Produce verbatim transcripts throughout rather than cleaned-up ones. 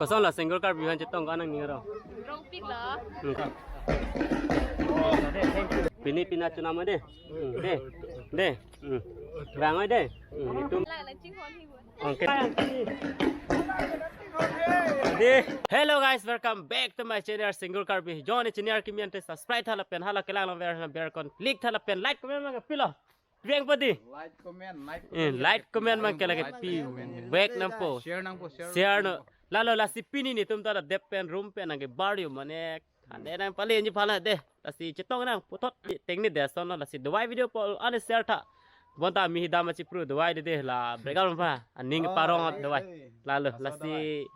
Kosonlo Senggol Karbi aphan chetong ko-an nangning arong? Rongpik lo. Hmm. Pini pina chunam de. Hmm, de. De. Hmm. Rang oi de. Hmm, itum. Lang lang ching hon hi bo. Okay. De. Hello guys, welcome back to my channel Senggol Karbi. Joni channel kimi ante subscribe tha lapen hala kelang long bell, bell icon click tha lapen like comment mang pilo. Veng padi. Like, comment, like, Eh, comment, like, comment mang ke lake pi comment, vek nampo. Share nangpo, share Share no. nangpo. Lalo lasi pini netum ta dep pen room pen nangke barrio mane. Ane nang pale ni phala de. Lasi chetong nang puthot tengni de son lasi dovai video po ane share tha. Bonta mi hidam achi pru dovai de de la break out pa. Aning Oh, parong eh, dovai. eh. Lalo Asa lasi dovai.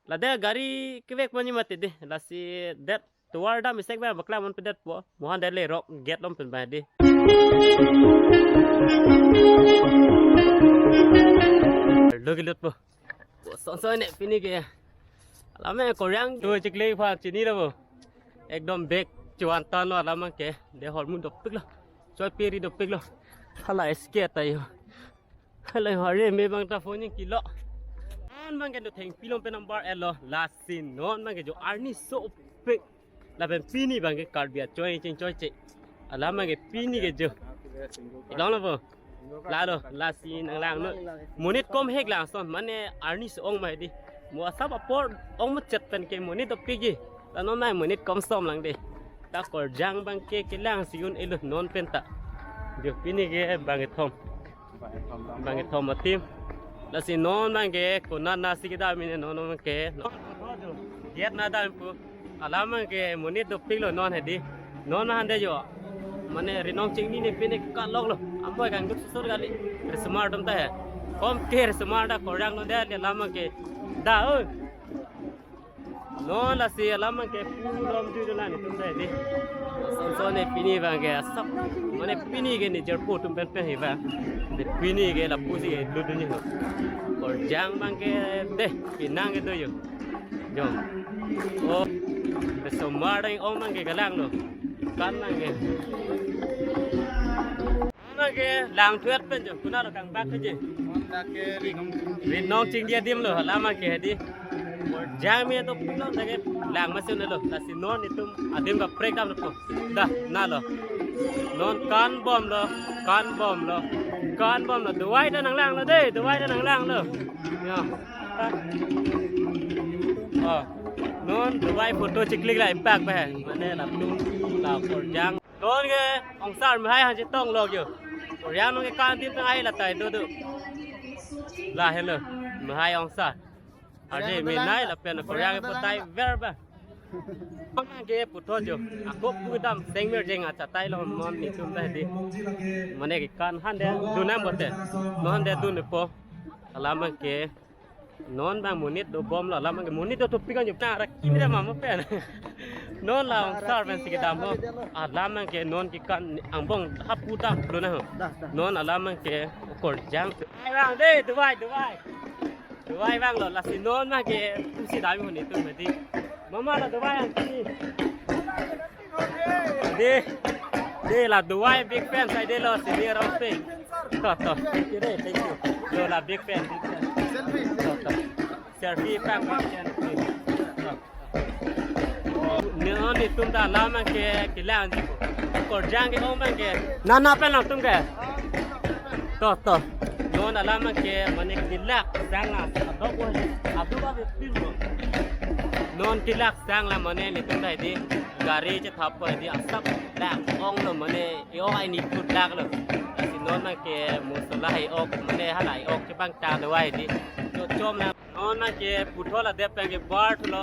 Lade gari kevek mani mati de. Lasi det Tovar dam isek ba bakla mon pedet po. Mohan dele rok get lom pen ba di. Logi lut po. Son son ne pini ke. Alame koryang tu chikle pha chini lo bo. Ekdom bek chuan tan lo alame ke. De hormu dopik lo. Choi peri dopik lo. Hala eske tayo. Hello, hari me bang ta phone kilo. An bang ke do theng pilom pe number elo. Lasi non bang ke jo arni sopik. Lapen pini bang ke Karbi achoi ching choi che. Alam bang ke pini ke jo. Ilong lo bo. Lalo, lasi nang lang no. Monit kom hek lang son, mane arni so-ong mai di. Mo asap apor ong mo chet pen ke monit dopik ji. La non mai monit kom som lang de. Ta korjang bang ke kelang si un elo non pen ta. Jo pini ke bang ke thom. Bang ke thom atim. Lasi non bang ke konat nasi kedam ini non bang ke. Giat na dam pu. Alam bang ke monit dopik lo non hedi. Non hande jo. Mane rinong chingni ne pine kalok lo. Amoi kangduk susur kali. Rismar dum ta he. Kom ke rismar da korjang lo de alam bang ke. Da oi. Non lasi alam bang ke pulom ju ju la netum ta hedi. Son son ne pini bang ke asap. Mane pini ke ni jerpo tum pen pen hi ba. De pini ke lapu si ke lut ni ho. Korjang bang ke de pinang ke do yo. Jong. Oh. Risomar dang ong bang ke galang lo. Kan bang ke. Bang ke lang thuet pen jo. Kuna lo kang bak ke je. Rinong chingdi adim lo. Alam bang ke hedi. Jang mi to pulo lage lang masin lo. Lasi non netum adim ka prek dam lo. Da, na lo. Non kan bom lo, kan bom lo. Kan bom lo. Dovai ta nang lang lo de, dovai ta nang lang lo. Ya. Oh. Non dovai photo chiklik la impact ba. Mane latum la korjang. Non ke ongsar mehai han chetong lo yo. Korjang non ke kan tim tang ai la tai do do. La hello. Mehai ongsar. Aje minai lapen korjang ke putai ver ba. Bang ke puthot jo. Ako pudam sengmer jeng achatai lo non netum ta hedi. Mane ke kan hande dunam bote. Non de dun po. Alam bang ke non bang monit dobom lo alam bang ke monit do topikan jo. Na rak kimi da mama pen. Non la ongsar pen si kedam ho. Alam bang ke non ke kan angbong hap pudam lo na ho. Non alam bang ke korjang. Ai bang de dovai dovai. Dovai bang lo lasi non ma ke pusi dami honi tu mati. Mama la dovai ang kini. De, de la dovai big fan sai de lo si de rong pe. To to. Thank you de, thank you. Lo la big fan, big fan. To to. Selfie pang big fan. To. Ne on netum ta alam bang ke kelang ji ko. Korjang ke ong bang ke. Na na pen lang tum ke. To to. Non alam bang ke mane kelak sang la. Abdok wa. Abdok wa pin mo. Non kelak sang la mane netum ta hedi. Gari chethap ko hedi asap lak ong lo mane. E-ok ai ni put lak lo. Lasi non bang ke mosola e-ok mane hala e-ok chebang ta dovai di. Cho chom na. Non bang ke puthot la dep bang ke bar thulo.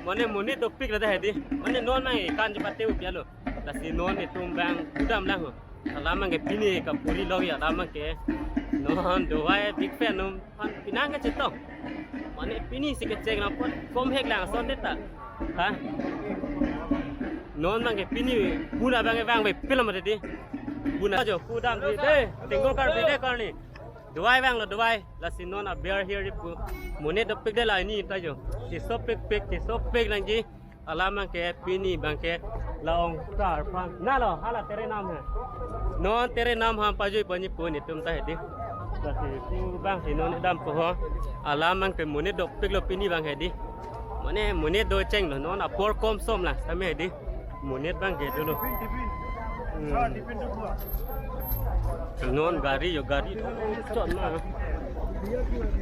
Mane monit dopik la de hedi. Mane non bang ke kan chepate upya lo. Lasi non netum bang kudam lang ho. Alam bang ke pini ka puri lo ya alam bang ke. Non dovai big fan non han pinang ke chetong. Mane pini si kecheng nangpo. Kom hek lang son de ta. Ha? Non bang ke pini buna bang ke bang be film de di. Buna jo kudam di de. Senggol Karbi de karni. Dovai bang lo dovai. Lasi non aber hir di pu. Monit dopik de la ini ta jo. Chisopik pik, chisopik nangji. Alam bang ke pini bang ke la ongsar phan. Na lo hala tere nam hai. Non tere nam ham pajui pani pu netum ta hedi. Lasi pu bang si non dam po ho. Alam bang ke monit dopik lo pini bang hedi. Mane monit do chenglo, non apor komsom lang, tame di. Monit abang ke dolo. Hmm. Non gari yo, gari chot na.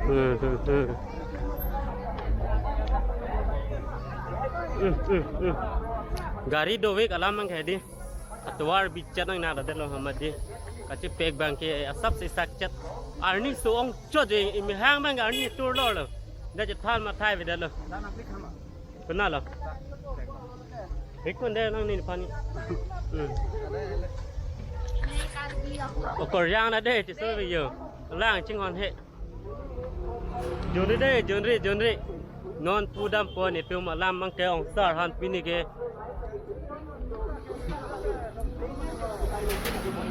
Hmm, hmm, hmm. Hmm, hmm, hmm. Gari dovek alam abang ke di. Atovar bichat nang na detlo hamadi. Kachepek abang ke asap si sakchet. Arni so-ong chot je, imihang abang arni turlo lo. Dak chethan mathai avedetlo. Kona lo. Ikun de nang ni pani. Hmm. Okor yang na de, ti so yo. Lang chinghon he. Jonri de, jonri, jonri. Non pudampo, netum alam abang ke ongsar aphan pini ke.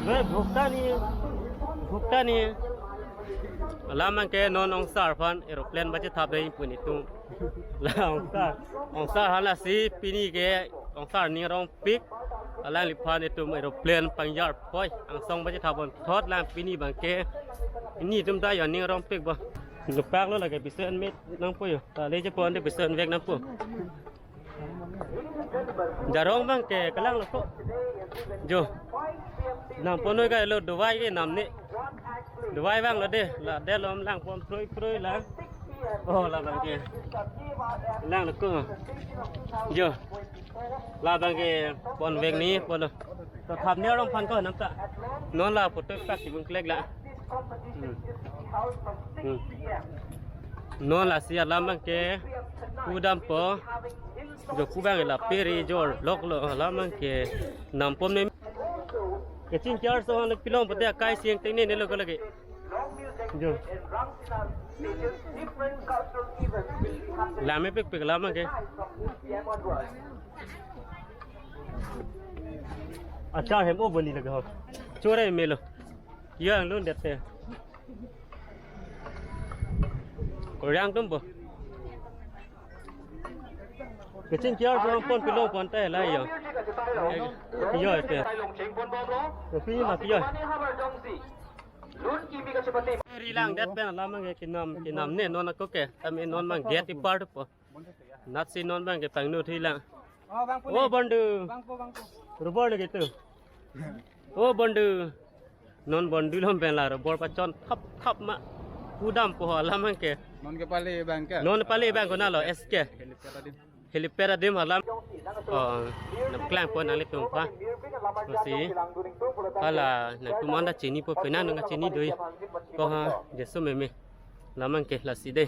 Ve, bhugtani, bhugtani. Alam abang ke non ongsar aphan aeroplane bachethap de pu netum. La ongsar, ongsar aphan lasi pini ke ongsar ning arongpik. Alangliphan netum aeroplane pangjapoi, angsong bachethap ponthot lang pini abang ke. Netum ta yo ning arongpik bo. Nupaklo lake pisen mit nangpo yo. Ta le je pon de pisen vek nangpo. Jarong abang ke kelang lo ko. Jo. Nang ponoi ga lo dovai ke nam ne. Dovai abang lo de, la de lom lang pon proi proi lang. Oh, la abang ke. Lang lo ko. Jo. La abang ke pon vek ni pon lo. To thap ne arong aphan ko nam ta. Non la photo pak si bung klek la. Hmm. Hmm. Non lasi alam abang ke pudampo. Jo pu abang la peri jor lok lo alam abang ke nampom ne. Kachingki arso han pilong pute akai siang tengne ne lo ko lake. Jo. Lame pekpek alam abang ke. Achar hem o boni lake ho. Chore melo. Yang lun det te. Koryang tum bo. Kachingki arso pon pilong pon te la yo. Yo te. Yo pi ma yo. Ri lang det pen alam abang ke kinam kinam ne non ako ke. Tame non abang get i part po. Natsi non abang ke pangno thi lang. Oh, bang po. Oh, ne. Bondu. Bang po, bang po. Rubor lagi tu. Oh, bondu. Non bondu lom pen la rubor pachon thap thap ma. Pudampo alam abang ke. Non ke pale abang ke? Non pale abang kona lo S K. Helipad adim. Helipad adim alam. Oh, nangklang pon nanglitum pa. Masi. Hala nangtum anta chinipo, penang nang chini doi. Ko ha, Jisu meme. Alam abang ke lasi de.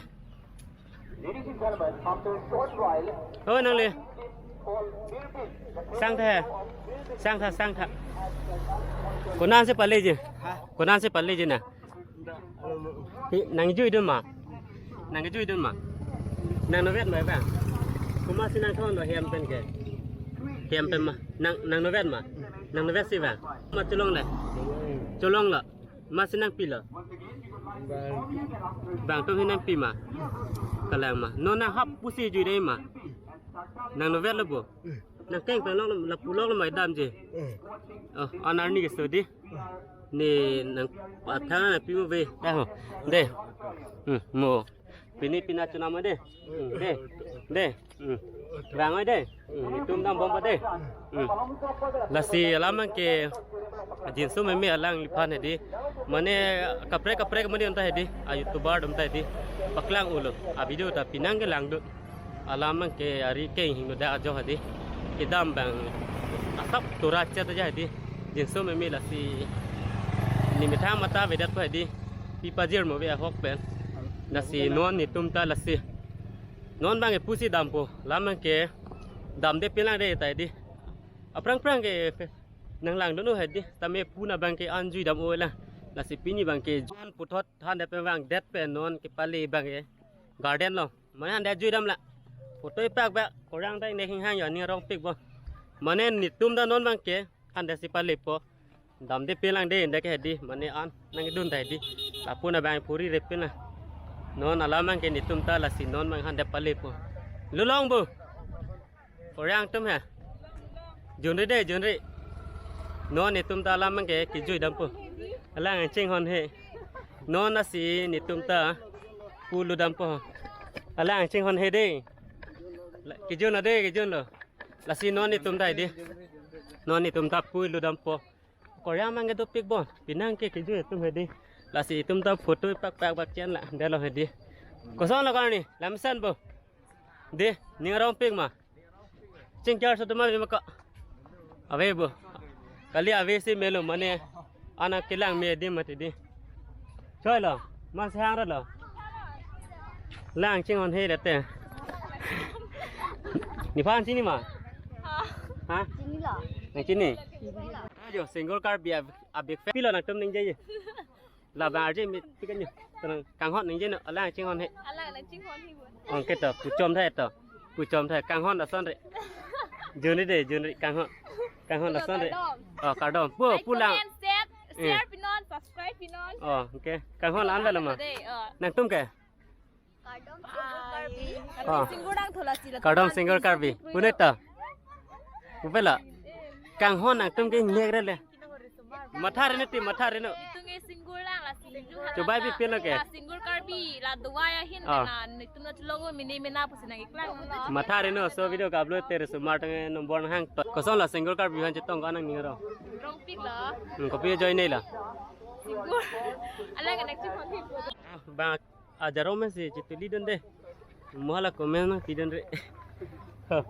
Ho nangle. Sangtha. Sangtha, sangtha. Konat si pale je? Konat si pale je na? Hi, nangjuidun ma? Nangjuidun ma? Nangnovet ma abang? Komat si nangthon lo hem pen ke? Hem pen ma? Nang, nangnovet ma? Nangnovet si abang? Ma cholong le? Cholong lo. Amat si nangpi lo? Bang atum si nangpi ma? Kalang ma? Non nanghap pusi jui dei ma? Nangnovet lo bo? Nangkeng pen lok lapu lok lo mai dam je. Oh, an arni ke so di. Ne nangpathang nangpi mo ve. Taho. De. Hmm, mo. Pini pina chunam de. Hmm, de. De. Hmm. Rang oi de. Hmm, netum dambom pa de. Hmm. Lasi alam abang ke Jisu meme alangliphan hedi. Mane kaprek kaprek mane anta hedi. A YouTuber atum ta hedi. Paklang ulo. A video ta penang ke langdun. Alam abang ke ari keng hingno da ajo hedi. Kedam abang asap tura chet aja hedi. Jisu meme lasi ne methang mata avedet po hedi. Pi pajir mo ave ahok pen. Lasi non netum ta lasi. Non abang ke pusi dampo. Alam abang ke damde pen lang de ta hedi. Aphrang phrang ke nanglangdun o hedi. Tame puna abang ke an jui dam o lang. Lasi pini abang ke jan puthot thandet pen vangdet pen non kepale abang ke garden lo. Mane hande jui dam la. Photo ipak ba koryang dai ne hinghang yo ning arongpik bo. Mane netum ta non abang ke hande si palepo. Damde pen lang de inde ke hedi. Mane an nangdun ta hedi. Lapu na abang puri rep pen la. Non alam abang ke netum ta lasi non abang hande palepo. Lulong bo. Koryang atum ha. Junri de, junri. Non netum ta alam abang ke kejui dampo. Alang chinghon he. Non lasi netum ta pulu dampo. Alang chinghon he de. Kejun lo de, kejun lo. Lasi non itum ta hedi. Non itum ta pui lu dampo. Korea mang ke dopik bon. Penang ke kejun itum hedi. Lasi itum ta photo pak pak pak chen la. Delo hedi. Koson lo karni. Lamsan bo. De, ning arongpik ma. Chingkar so tuma bima ka. Ave bo. Kali ave si melo mane. Anak kelang me di mati di. Choi lo. Mas hang ra lo. Lang chinghon he date. Nephan chini ma? Ha? Chini lo. Nang chini? Chini lo. Ajo, single Karbi a, a big fan. Pilo nangtum ningje. Labang arje mi pikan yo. Tenang kanghon ningje no, alang chinghon he. Alang alang chinghon he bo. Ong ke to, puchom thai to. Puchom thai kanghon lason re. Jun ri de, jun ri kanghon. Kanghon lason re. Kardom. Oh, kardom. Pu, like, pulang. Comment, share, share pinon, subscribe pinon. Oh, okay. Kanghon la-an lo ma. Dei, oh. Nangtum ke? Kardom single Karbi. Ah. Single dang thola sila. Kardom single Karbi. Pune ta. Pupela. Kanghon nangtum ke ngek re le. Matha re no ti, matha re no. Itum ke single dang la single. Coba bi pin lo ke. La single Karbi la dua ya hin. Ah. Na itum na chulogo mini mina pusi nang iklang lo. Matha re no, so video ka upload tere sumar tang number hang to. Koson la single Karbi han chetong ka nang ningro. Rongpik lo. Hmm, kopi join nei la. Single. Alang anak chinghon he bo. Bang Ajarong si chituli dun de. Mo hala comment nangpi dun re. Ho.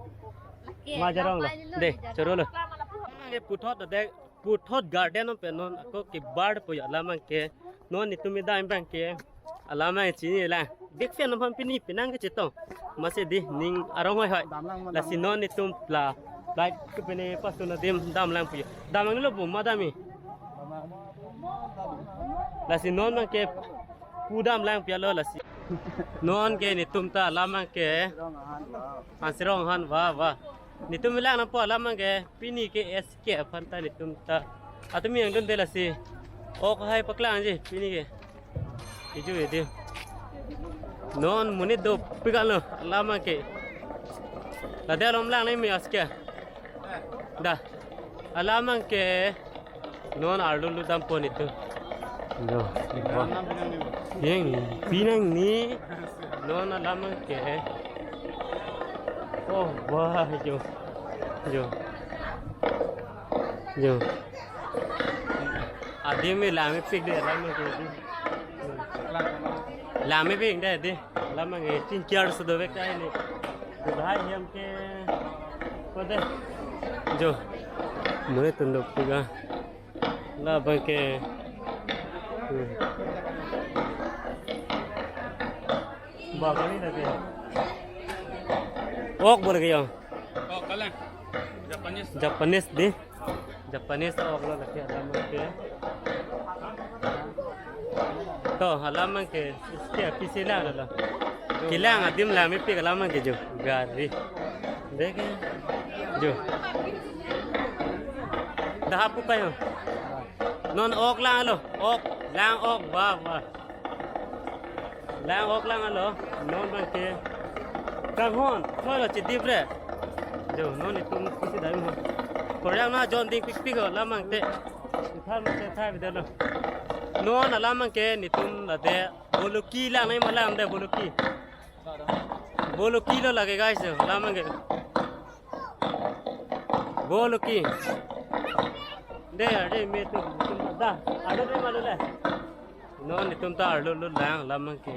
Ma ajarong lo. De, choro lo. Nge puthot de, puthot garden pen non ako kebar po ya alam abang ke. Non itum idam abang ke. Alam abang chini la. Big fan aphan pini penang kechetong. Masi di ning arong hoi hoi. Lasi non itum la. Like ke pini pas tu na dim dam lang pu ya. Dam lang lo bu ma dam i. Lasi non abang ke pu dam lang pu ya lo lasi. Non ke netum ta alam abang ke Ansirong han, wah, wah. Netum lang nangpo alam abang ke pini ke S K aphan ta netum ta. Atum yang dun de lasi. Ok hai paklang ji pini ke. Iju edi. Non monit dopik lo alam abang ke. Lade alom lang nai mi S K. Da. Alam abang ke non arlo lu dampo netum. Yo. Wah. Yang ni, pinang ni. Non alam abang ke. Oh, wah, yo. Yo. Yo. Adim me lang mepik de alam abang ke. Lang mepik de di. Alam abang ke chingkiar sudo bek ai ni. Bahai hiam ke. Kode. Jo. Monit tunduk juga. Labang ke. Hmm. Bakali lagi. Ok, boleh ke ya? Oh, kalang. Japanese. Japanese di. Japanese ta ok lo lagi alam abang ke. To, alam abang ke, S K pisi lang lo. Kelang adim lang mepik alam abang ke jo. Gari. Deke. Jo. Dah hapuk kayo. Non ok lang lo. Ok. Lang ok. Wah, wah. Lang ok lang lo. Non abang ke. Kanghon. Choi lo chidip re. Jo, non itum pisi dai mo. Koryang na jon ding pikpik ho alam abang te. Ithar mo te thar bidalo. Non alam abang ke netum lade. Boloki lang nai malam de boloki. Boloki lo lage guys, alam abang ke. Boloki. De, de, me tu, tu, da. Ado de malu le. Non itum ta arlo lo lang alam abang ke.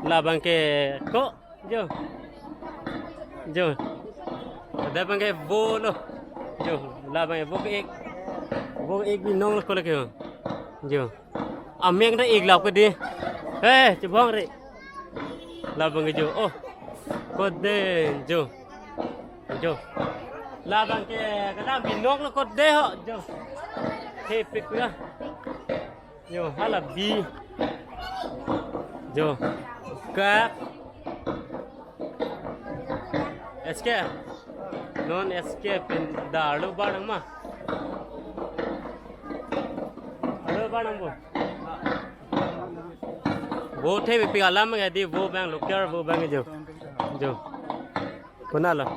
Labang ke ko jo. Jo. Ada abang ke bolo. Jo, labang ke bo ke ek. Bo ek bi nong ko lagi. Jo. Ameng da ik lap ke di. Eh, chibong re. Labang ke jo. Oh. Kode jo. Jo. Labang ke kadang binok lo kode ho. Jo. He pik ya. Jo, hala bi. Jo. Kak. S K. Non S K pin da arlo barang ma. Arlo barang bo. Bo the bi pi alam nge di bo abang lukar bo abang jo. Jo. Kuna lo.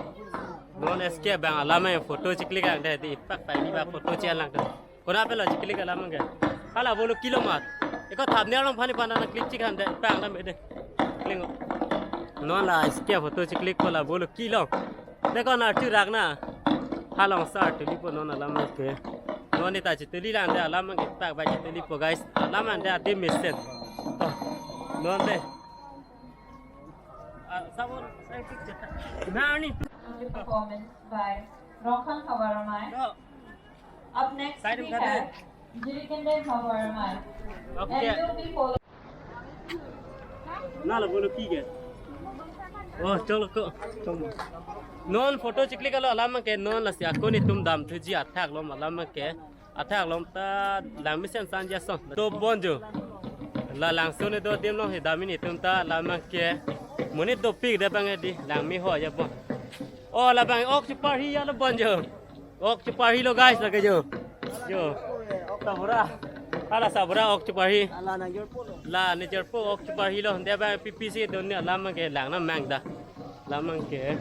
Non S K abang alam nge photo chiklik ang de di pak pak ni ba photo chi alang. Kona pelo chiklik alam nge. Hala bolo kilo mat. Eko thumbnail along phani pana na click chik han de pang dam de. Kling. Non la skia photo chiklik ko la bolo kilo. Deko na chu rak na. Halong sar tulipo non alam ke. Non ita chituli lang de alam ke pak ba chitulipo guys. Alam de ade mesen. Oh. Non de. Ah, sabon, eh, picture. Na ni. Performance by Rongkhang Hawaramai. No. Up next, side we have Jirikindeng Hawaramai. Okay. And will be followed. Na la bolo ki ke? Oh, cholo ko. Cholo. Non photo chiklik alo alam ke non lasi ako netum damthuji athak lo alam ke. Athak lom ta lang mesen san jason. To bon jo. La langsun do adim long he dam netum ta alam ke. Monit dopik de bang di lang me ho ya bon. Oh, labang ok chupar hi ya lo bon jo. Ok chupar hi lo guys lake jo. Jo. Sabura. Hala sabura ok chupar hi. Ala na jor po lo. La ne jor po ok chupar hi lo. De bang P P C do ne alam ke lang na mang da. Alam ke.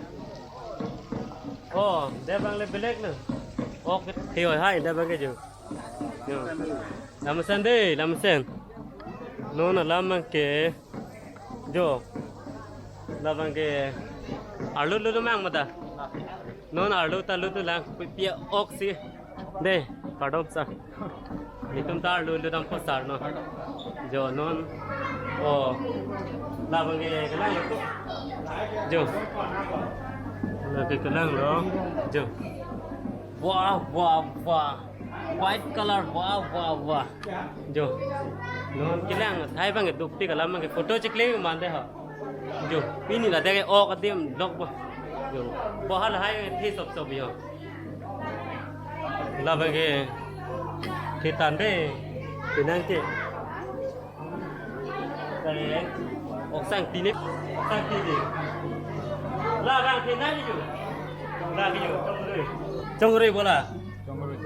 Oh, de bang le belek na. Ok, he oi hai de bang ke jo. Jo. Lamsen de, lamsen. Non alam ke. Jo. Labang ke. Arlo lo mang mata. Non arlo ta lo tu lang pi pi ok si. De, pardon sa. Netum ta arlo lo dam pasar no. Jo non. Oh. Labang ke kelang lo. Jo. Lake kelang lo. Jo. Wah, wah, wah. White color, wah, wah, wah. Jo. Non kelang, thai bang dopik alam ke photo chiklik man de ha. Jo, pini la de ok adim lok ba. Jo, bohal hai thi sop sop jo. Labang ke thitan de, pinang ke. Kare, ok sang tini, ok sang tini. Labang pinang jo. Lagi jo, chongrui. Chongrui bola.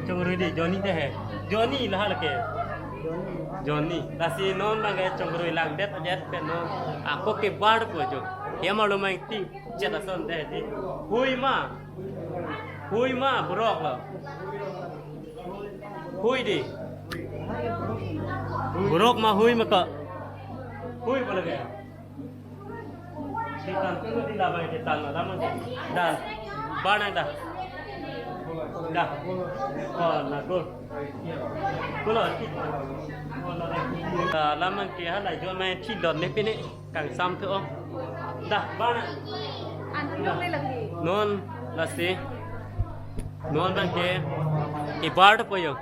Chongrui di, Johnny de he. Johnny la lake. Johnny. Lasi non bang ke chongrui lang det ajet pe non. Ako ke bar po jo. He ma lo mang ti chet ason de di. Hui ma. Hui ma burok lo. Hui di. Burok ma hui ma ka. Hui bola ke. Chitan tu di labai chitan alam ke. Dan. Barang dah. Dah. Oh, lagu. Kulo. Oh, lagu. Alam ke halai jo mai chilon ne pine kangsam tu oh. Dah, barang. Antu long le lagi. Non lasi. Non bang ke. Ibar po jo.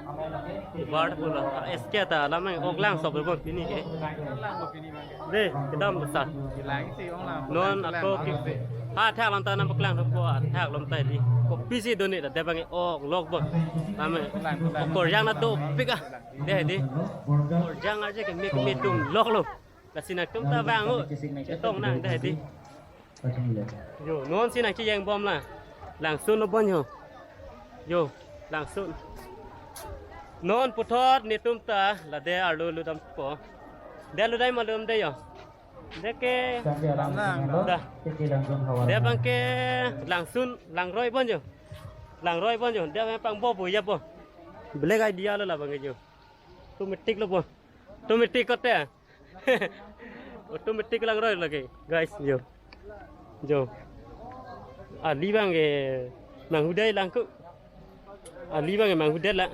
Ibar po la. S K ta alam ok lang sop bon pini ke. De, kedam besar. Lang si ong lang. Non ako ki. Ha thak lam ta nam paklang thak po, thak lam ta di. Kopi si doni da de bang ok lok bo. Ame. Lang, lang. Kor yang na dopik ah. De di. Kor yang aja ke mek mek tum lok lo. Lasi nangtum ta bang o. Chetong nang de di. Jo, non si nangchijeng bom la. Langsun lo bon jo. Jo, langsun. Non puthot netum ta la de arlo ludam po. De ludai malum de jo. De ke. Da. De bang ke langsun langroi bon jo. Langroi bon jo. De bang pang bo bo ya bo. Black idea lo labang ke jo. Automatic lo bo. Automatic kote. Automatic langroi lagi, guys, jo. Jo. Ali bang ke manghudai langku. Ali bang ke manghudai la.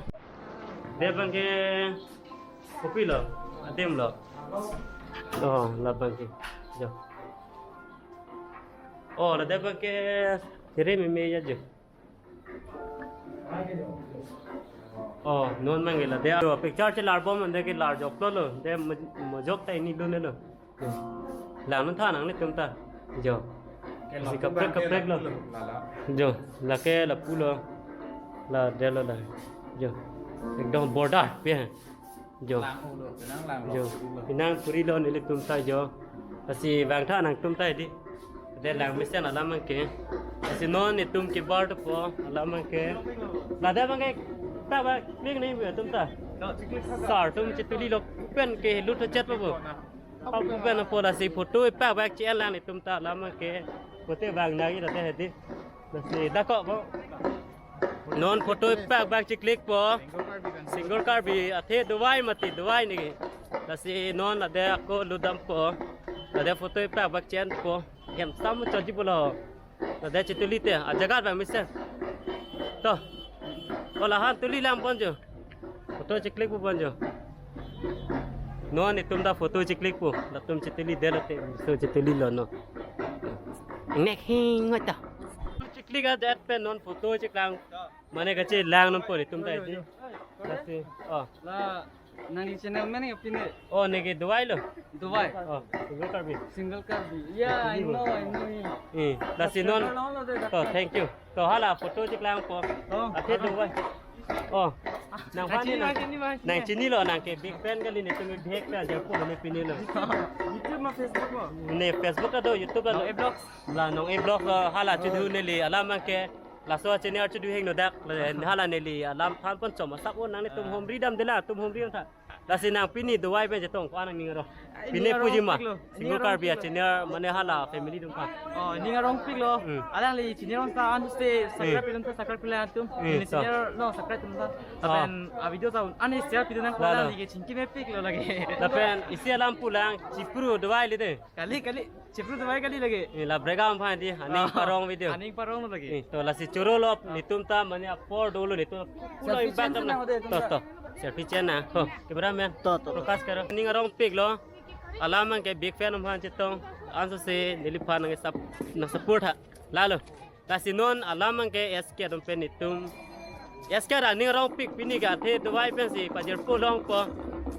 De bang ke kopi lo, adim lo. Oh, labang ke. Jo. Oh, la de bang ke kere me me ya jo. Oh, non mang la de. Jo, picture chelar bom ande ke lar jok lo lo. De mo-, mojok ta ini lo ne lo. Jo. Lang non tha nang netum ta. Jo. Ke si kaprek kaprek lo. Lala. Jo, lake lapu lo. La de lo la. Jo. Ekdom border pe. Jo. Lang ulo, pinang lang lo, jo, ulo. Pinang puri lo nelitum ta jo. Lasi vangtha nangtum ta di. De lang mesen alam ke. Lasi non netum ke bar po alam ke. La de bang ke. Ta ba klik ni tum ta. Sar tum chituli lo pen ke lut chet po. Pen po lasi photo ipak bak chi lang netum ta alam ke. Photo bang nagi la de di. Lasi da ko bo. Non photo ipak bak chiklik po. Single Karbi athe dovai mati dovai ni. Lasi non la de ako ludam po. La de photo ipak bak chen po. Hem sam chotji pulo. To de chituli te, ajagat bang mesen. To. O lahan tuli lang ponjo. Photo chiclick pu ponjo. Non itum ta photo chiclick pu. Latum chituli de lote, so chituli lo no. Nek hing ngota. Chiclick adet pen non photo chiklang. Mane kachelang non pon itum ta edi. Lasi. Oh. La nangli channel mane pine. Oh, neke Dubai lo. Dubai. Oh, single Karbi. Single Karbi. Yeah, I know, I know him. Eh, lasi non. Subscriber lo de. Oh, thank you. To hala photo chiklang po. Oh, athe Dubai. Oh. Nang Ah, fan chini ni ma, nang. Chini ma, chini Nang ma. Chini lo, nang ke big fan kali, netum big fan aja po ne pine lo. YouTube ma, Facebook ma? Ne Facebook ta do, YouTube ta do. Nong A Vlogs. La Nong A Vlogs lo, hala chudu neli alam ke. Laso channel chudu heng no dak, le, hala neli alam than pon chom asap o, nang netum Ah. Homri dam de la, tum homri dam tha. Lasi nang pini Dubai pen chetong ko nang ning arong. Ah, pine ning arong puji ma. Pik lo. Single Ning arong Karbi pik lo. Channel mane hala family dong kha. Oh, ning arong pik lo. Hmm. Alangli channel ta an se Hmm. subscribe pidun ta subscribe pila atum. Hmm, Ini so. Channel no subscribe tum ta. Oh. Lapen a video ta an share pidun nang La, la. Alangli ke chingki me pik lo lagi. Lapen isi alam pulang Chipru Dubai li de. Kali, kali. Chipru Dubai kali lagi. Eh, la brega am phan di, aning Ah. Parong video. Aning Parong lagi. Eh, to lasi choro lo, Ah. Netum ta mane apor dolo netum. Pulo Selfie ibat chance dam na na. Hode, To, tum to. Selfie chance na. Ho, cameraman. To, to, to. Focus karo. Ning arong pik lo. Alam ke big fan am phan chetong. Anso se neliphan nang sap, nang support ha. Lalo. Lasi non alam ke S K dom pen netum. S K ra ning arong pik pini ke athe Dubai pensi pajir po long po.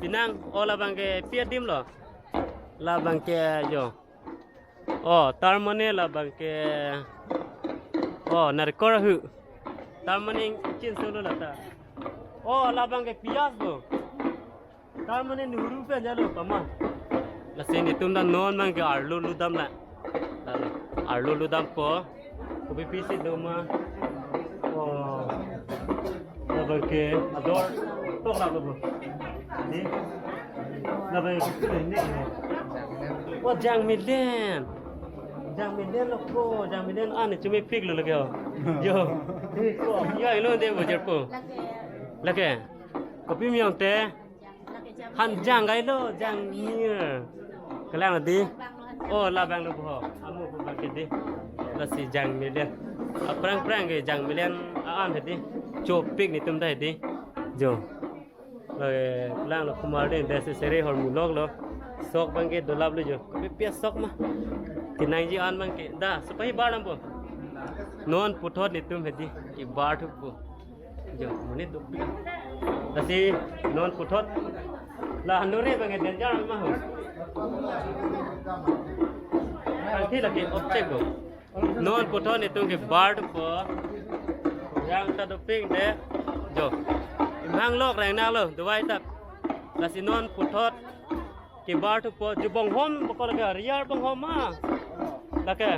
Pinang o labang ke pi adim lo. Labang ke jo. Oh, tar mane labang ke. Oh, narikol ahu. Tar mane chin solo lata. Oh, labang ke pias bo. Tar mane nuru pen jalo pama. Lasi netum ta non bang ke arlo ludam la. Lalo. Arlo ludam po. Kopi pisi doma. Oh. Labang ke ador tok la lo bo. Di. Labang ke ne. Oh, jangmelen. Jangmelen lo ko, jangmelen an chumi pik lo lagi ho. Yo. Di ko, yo ilo de bo jer po. Lake. Kopi miong te. Hanjang kai lo, jangmir. Kelang di. Oh, labang lo bo. Amu ko bang ke di. Lasi jangmelen. Aprang prang ke jangmelen an he di. Chopik netum ta he di. Jo. Lake lang lo kumar de, de se sere hormu lok lo. Sok bang ke dolap lo jo. Kopi pias sok ma. Kenangji an bang ke. Da, sepahi bar nam po. Non puthot netum he di. Kebar thupo. Jo, monit duk. Lasi non puthot. La handore bang denjar ma ho. Angthi lagi object bo. Non puthot netum kebar thupo. Yang ta doping de. Jo. Imhang lok reng nak lo, Dubai tak. Lasi non puthot. Kebar thupo, jo bonghom, bokol ke, real bonghom ma. Lake.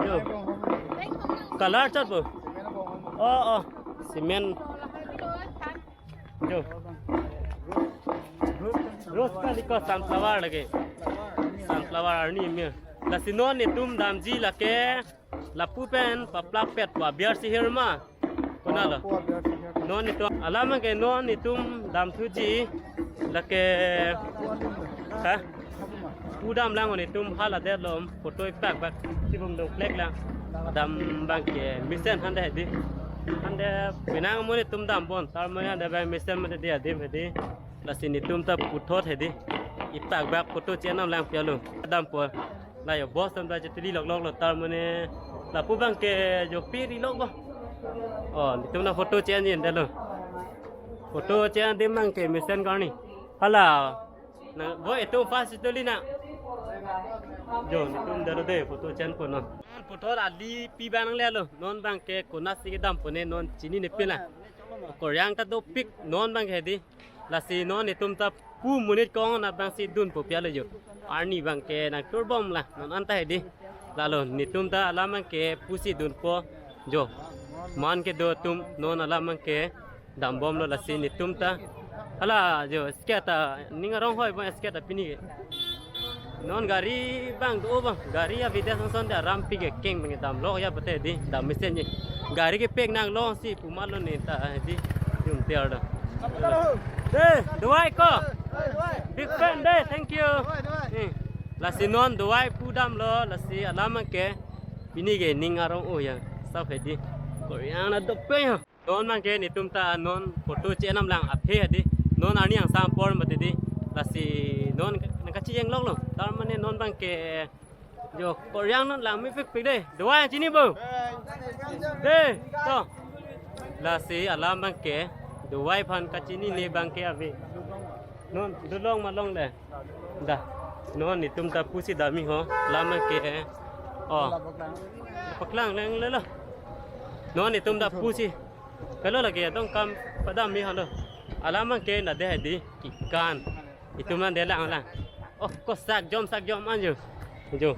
Jo. Color chot bo. Oh, oh. Cement. Jo. Rose kali ko sunflower lake. Sunflower arni mir. Lasi non netum damji lake. Lapu pen paplak pet pu abiar sihir ma. Kona lo. Lapu abiar sihir. Non netum alam ke non netum dam thuji lake. Ha? Pu dam lang netum hala det lo photo ipak bak sibung dong plek lang. Dam bang ke mesen hande di. Hande pinang mo netum dam bon. Tar mo hande bang mesen mo di adim he di. Lasi netum ta puthot he di. Ipak bak photo chenam lang pialo. Dam po. La yo boss tam ta chetuli lok lok lo tar mane lapu bang ke jo piri lok bo. Oh, netum na photo chen yin delo. Photo chen dim bang ke mesen karni. Hala. Na bo etum fast chetuli na. Jo, netum delo de photo chen po no. Photo ali pi bang le lo. Non bang ke kona si kedam pone non chinine pila. Koryang ta dopik non bang ke di. Lasi non netum ta pu monit kong na bang si dunpo pialo jo. Arni bang ke nang turbom la non anta he di. Lalo netum ta alam bang ke pusi dunpo jo. Man kedo atum non alam bang ke dambom lo lasi netum ta. Hala jo sketa ning arong hoi bang sketa pini ke. Non gari bang do bang, gari ya bidas son son da ram pi ke keng bang dam lo ya bete di, dam mesen ye. Gari kepek nang long si pu ma lo ne ta di, jum tiar do. Eh, Dubai ko. Big fan de, thank you. Eh. Lasi non dovai pudamlo, lasi alam abangke pini ke ning arong-o ya. Sap hedi. Koryang na dopeng ya. Non abangke netum ta non photo che-enam lang athe hedi. Non arni angsam apor mati di. Lasi non nangkachijengloklo. Tar mane non abangke jo koryang non langmepikpik de. Dovai chini bo. De, to. Lasi alam abangke dovai aphan kachinine abangke ave. Non dolong ma longle. Da. Non netum ta pusi damji ho. Alam abangke. Oh. Paklang lang lelo. Non netum ta pusi. Kalo lake adong kam padamji halo. Alam abangke nade hedi kekan. Itum nang de lang lang. Oh, kosak jom sak jom anjo. Jo.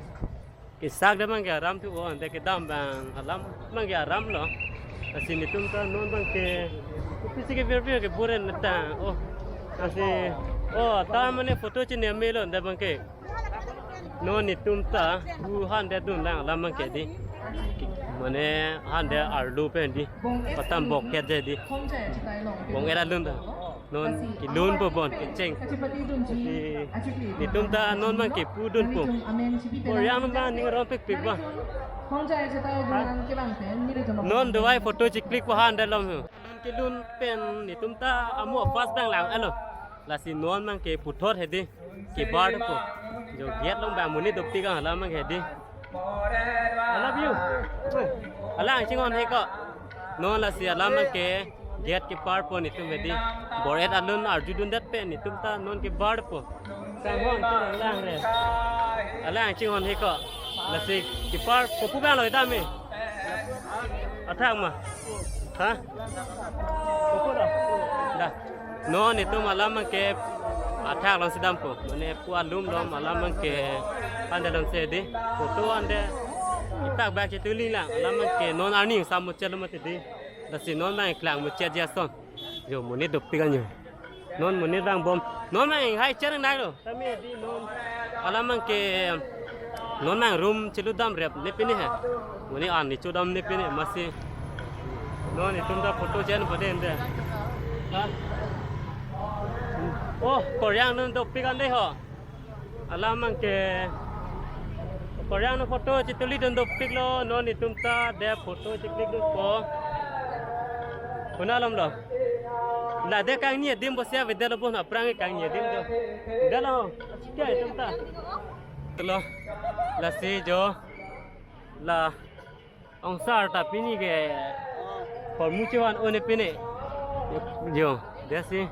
Kesak de abangke aram thu, oh, ante kedam abang alam abangke aramlo. Lasi netum ta non abangke pisi ke bir bir ke buren ta. Oh. Lasi, oh, tar mane photo chini amelo de abangke. Non netum ta hu han de dun lang alam abangke di. Mane han de arlo pen di. Patam bok ket je di. Bong era lun ta. Non kelunpo bon kecheng. Netum ta non abangke pudunpo. Koryang non abang ning arongpikpik ba. Non dovai photo chiklikpo han de lom ho. Non kelun pen netum ta amo first abang lang alo. Lasi non abangke puthot hedi. Kebar po. Jo gate along abang monit dopik ang alam abangke hedi. I love you. Alang chinghon he ko. Non lasi alam abangke gate keparpo netum hedi. Bor-et alun arjudundet pen netum ta non kebarpo. Sanghon chinghon lang re. Alang chinghon he ko. Lasi keparpo pu abanglo dam e. Athak ma. Ha? Pu lo. Da. Non netum alam abangke athak alongsi dampo. Mane pu alum lom alam abangke pande lom se di. Photo ante itak bak chetuli lang. Alam abangke non arni angsam muchotlo mati di. Lasi non abang klang muchot ji ason. Jo monit dopik anjo. Non monit abang bom. Non abang hai chereng nai lo. Tame di non. Alam abangke non abang room cheludam rep ne pini he. Monit an ni chodam ne pini masi. Non netum ta photo chen pade ante. Ha? Oh, koryang non dopik ante ho. Alam abangke koryang non photo chitulidun dopiklo, non netum ta de photo chiklikdunpo. Kuna lom lo. La de kangni adim bosia avedetlo bon aphrang kangni adim do. Dalo. Kya netum ta? Telo. Lasi jo. La ongsar ta pini ke hormu chevan one pini. Jo, desi.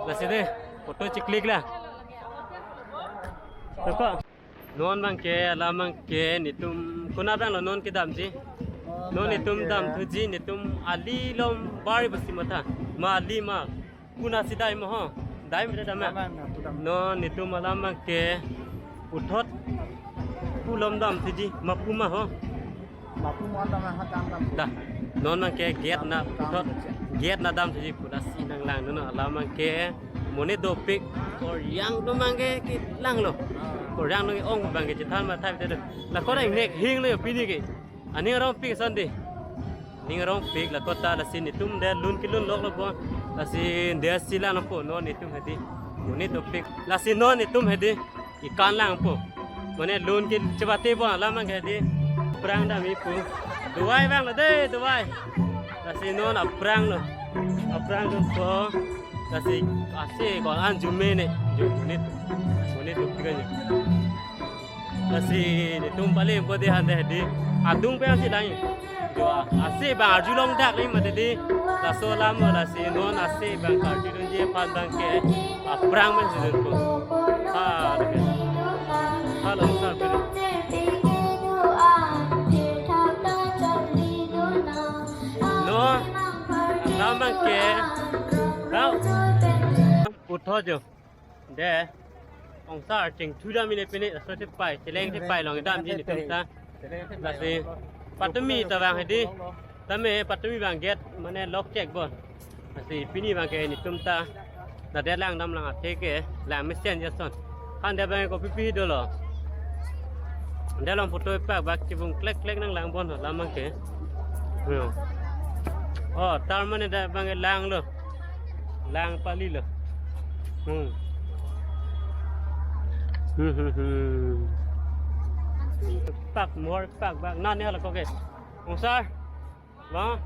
Lasi de, photo chiklik la. Toko. Non abangke, alam abangke, netum, kuna abanglo non kedamji. Non netum damthuji, netum ali lom bari besi matha. Ma ali ma. Kuna si dai mo ho. Dai mo dam ma. Dam ma, dam ma. Non netum alam abangke puthot pu lom damthuji ma pu ma ho. Ma pu mo dam ma ha dam dam. Da. Non abangke gate na puthot gate na damthuji pu lasi nanglang non alam abangke monit dopik koryang do abangke kelanglo. Koryang do ong abangke chethan ma thai te do. La koryang nek hinglo pini ke. Aning arongpik ason di. Ning arongpik la kota lasi netum de lun kelunloklo bon. Lasi de silang po non netum hedi. Monit dopik. Lasi non netum hedi. Ikan lang po. Mane lun ke chebate bon alam abangke hedi. Aphrang damji pu. Dovai abanglo de dovai. Lasi non aphranglo. Aphrang dunpo. Lasi ase ko an jume ne. Ju monit. Monit dopik anjo. Lasi netum pale pode hande hedi. Adung pen si lang. Jo ase abang arjulongdak ni mati di. Laso alam lasi non ase abang karjudunji aphan abangke aphrang pen si dunpo. Ha, oke. Halo, sir, pwede. Non alam abangke. Tau. Puthot jo. De, ongsar chingthu dam ne pini, laso chepai, cheleng chepai long damji netum ta. Lasi, patumi ta abang hedi, tame patumi abang gate, mane lock chek bon. Lasi pini abangke netum ta, na de lang dam lang athe ke, lang mesen jason. Han de abang kopi pi dolo. De long photo ipak bak chibung klek klek nanglang bon alam abangke. Hmm. Oh, tar mane de abangke langlo. Lang palilo. Hmm. Hmm, hmm, hmm. Pak, mor pak, bak. Nane hala koke. Ongsar. Ba.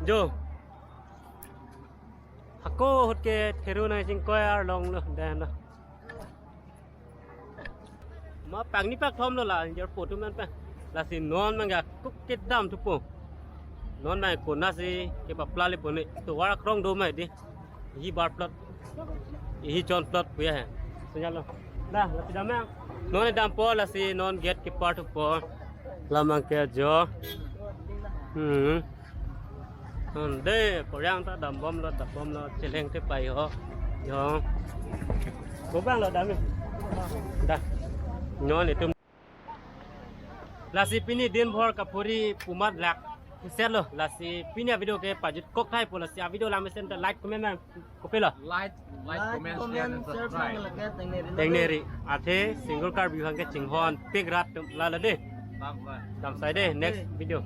Jo. Hako ahut ke theru nangchingkoi arlong lo, dei lo. Ma pangni pakthom lo la, jer potum an pa. Lasi non mangga kuk kedam thupo. Non mangga konatsi kepapla le pone. Tovar akrong do ma dei. Hi bar plot. Hi chon plot puya he. Sunya lo. Dah, lasi dam ya. Non dampo lasi non gate keeper thupo. Lamang ke jo. Hmm. Hmm, dei, koryang ta dambomlo, dambomlo, cheleng te pai ho. Yo. Gobang lo dam. Dah. Non itum. Lasi pini dinbhor kaphuri pumat lak. Kusel lo, lasi pini avideo ke pajut kok thai po, lasi avideo lam mesen ta like, comment, nang kopi lo. Like, like, comment, share, and subscribe. Tengneri. Athe single Karbi hang ke chinghon pik rat tum la la dei. Bye bye. Dam sai dei, next video.